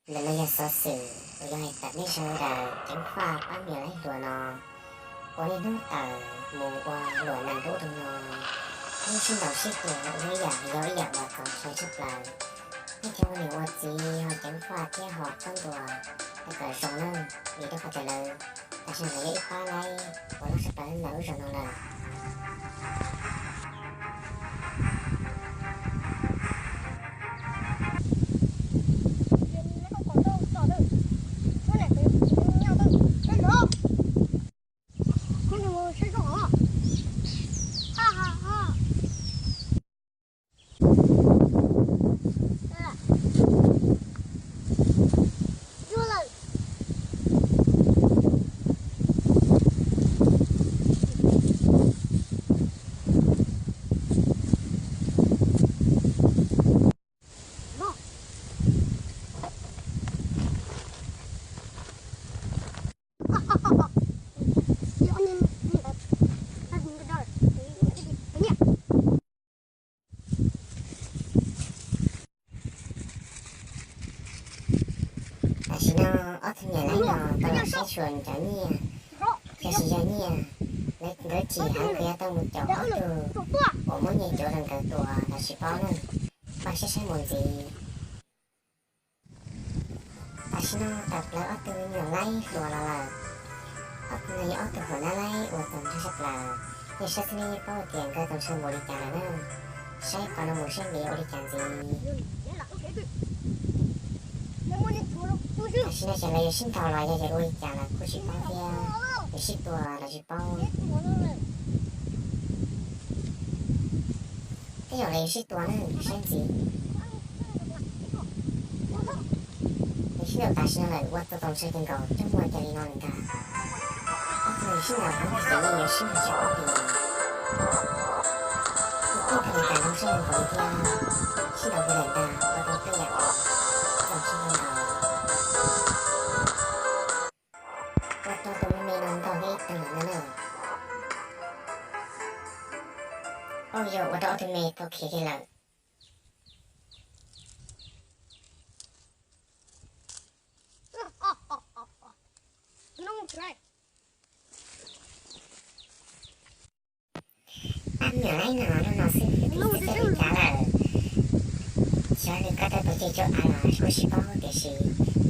Ntawm no yog xov xwm uas yuav hais tawm nej sawv daws ceev faj pab me nyuam laib hluas no uas niaj hnub tawm mus ua luam nees rau ub rau no, lub sib ntaus sib tua ua ib yam yog ib yam uas txaus ntshai tshaj plaws. Nej cov ua niam ua txiv ho ceev faj thiab ho txhob ntuas kom zoo nawb, vim rau qhov tias lawv tam sim no lawv yog ib pab laib uas loj tshaj plaws ntawm lub zos no lawm. Tam sim no ob tug niam laib no tau los saib xyuas nws cov nyiaj, yog tsis yog nyiaj, nkawd chim heev nkawd yuav tau mus caum ob tug uas muab nyiaj cuav rau nkawd tua los tsis paub na. Pab saib saib mus ntxiv. Tam sim no tawm plaws ob tug me nyuam laib hluas los lawm. Ob tug no yog ob tug hluas nab laib uas txaus ntshai tshaj plaws, nej saib xwb nej yeej paub tias nkawd txaus ntshai npaum li cas lawm na. Saib qhov no mus saib ntev ua li cas ntxiv. Tam sim no ces lawv yuav sib ntaus los yog yuav ua li cas los kuj tsis paub thiab, yuav sib tua los tsis paub. Tej zaum lawv yuav sib tua na, saib ntxiv. Nws sib ntaus tam sim no lawm ua txaus ntshai kawg nkaus, coj muaj cai li no lawm ntag. Ob tug sib ntaus heev ces yeej yuav sib ntaus tsis paub li. Ib tug li tas zoo siab kawg nkaus li thiab, sib ntaus li lawm ntag, ua rau tej yam uas txaus ntshai kawg nkaus. Ua rau tus me me no ntaus thiab ib tug lawm no na. Auj yog ua rau ob tug me tau khiav kiag lawm. Pab me nyuam laib no lub no xwb twb tsis tau li cas lawm. Xyov nws koj tau tus ceg cuab av los kuj tsis paub, tiam sis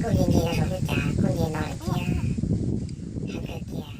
kuj nce nce los zoo li cas kuj nce no lawm thiab. Heev kawg kiag.